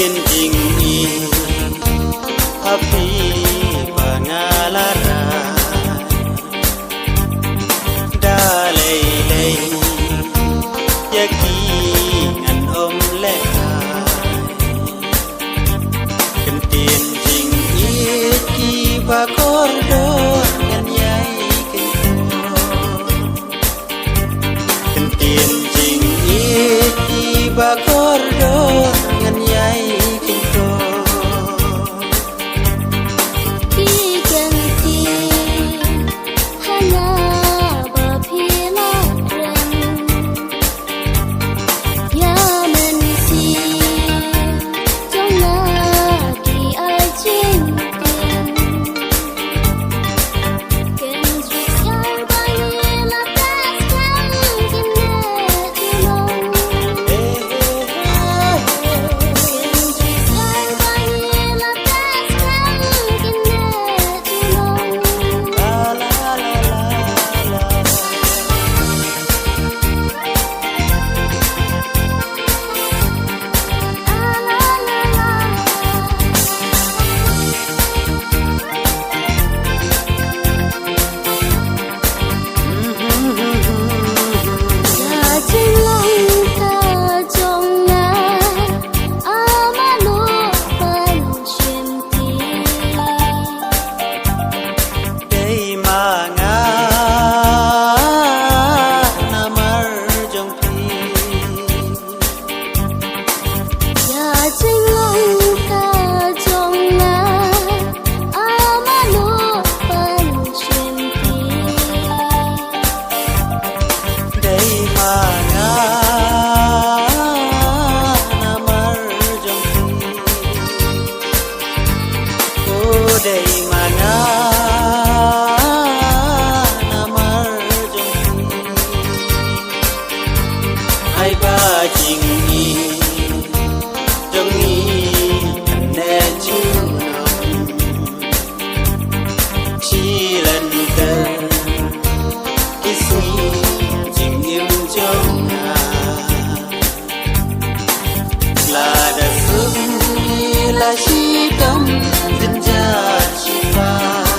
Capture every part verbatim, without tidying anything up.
Jingim ha phi ba nga la rai. Da lei lei ïa ki ngan ym lehkai. Kyntien jingim ki ba kordor ngan ïai kyntien. Kyntien jingim ki ba kordor ngan ïai kyntien. Ki kyntien hana ba phi la kren. Ïa mynsiem jong nga ki ai jingtien. Dei ma nga namar jong phi. Ïa jinglong ka jong nga, ama noh ban shim phi. Dei ma nga namar jong phi. Oh, dei ma nga namar jong phi. Ai ba jingim jong ngi kan neh junom. Shi lynter ki sngi jingim jong nga. Lada sum ngi la shitom jynjar shiphang.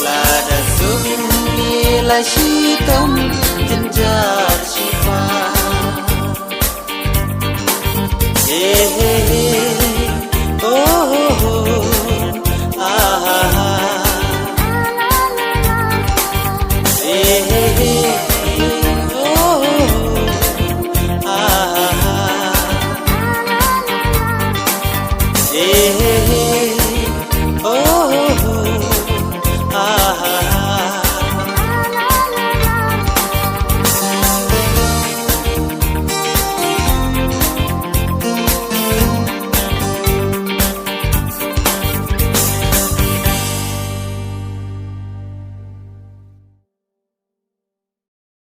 Lada sum ngi la shitom jynjar shiphang. Eh,